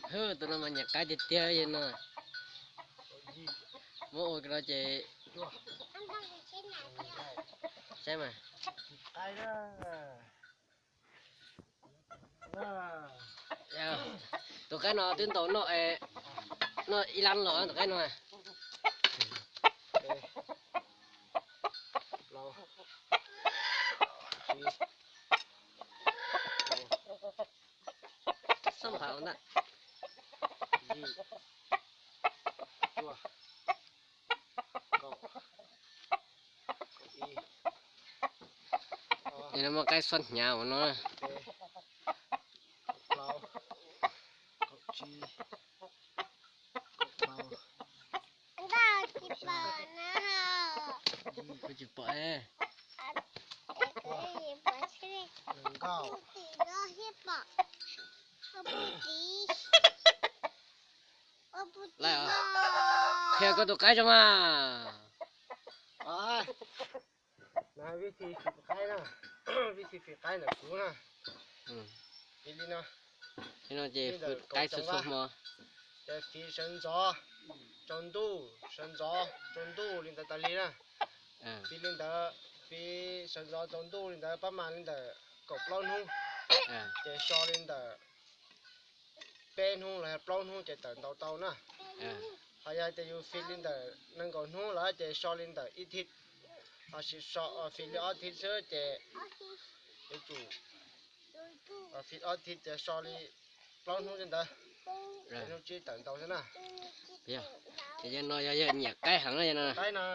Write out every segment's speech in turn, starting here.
Hwm, tus no mas nyiam qaib tiag tiag li no. Muab ua no ces saib mas. Tus qaib no twb ntaus noj, noj ib lab los tus qaib no. Xab nphav ntag. Nim no muaj qaib xob hnyav ua no. Kuv tsis pom. Qhia koj tus qaib tso mas. Vib thi fim qaib na, vib thi fim qaib ntawm kuv na. Li no, li no ces fim qaib txhua txhua hmo. Ces fim sawv ntxov tsaus ntuj, sawv ntxov tsaus ntuj li ntawd tas li na. Fim li ntawd, fim sawv ntxov tsaus ntuj li ntawd pab mas li ntawm kaum plaub hnub, ces so li ntawm peb hnub los yog plaub hnub ces tawm ntaus tau na. Ho yog tias yus fim li ntawm nees nkaum hnub lawm ces so li ntawm ib thib, ho fim li ob thib xwb ces yuav tsum fim ob thib ces so li plaub hnub li ntawd, hnub tsib tawm ntaus xwb na. Ces yawg no yog yawg nyiam qaib heev no. Qaib no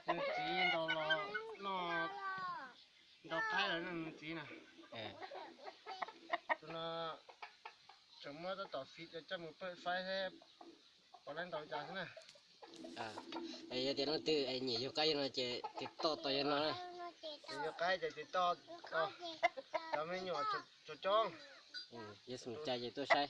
nws txiv ntaus los noj ntau qaib lawm nws txiv na. Tus no tseem muab tab tom fim coj mus pawj faib thiab, pom lawv ntaus cas xwb na. Yog tias leej twg nyiam yug qaib no ces tiv toj tau yawg no na. Yug qaib ces tiv toj, cov me nyuam tsuas coob. Yog xum cai ces tuaj saib.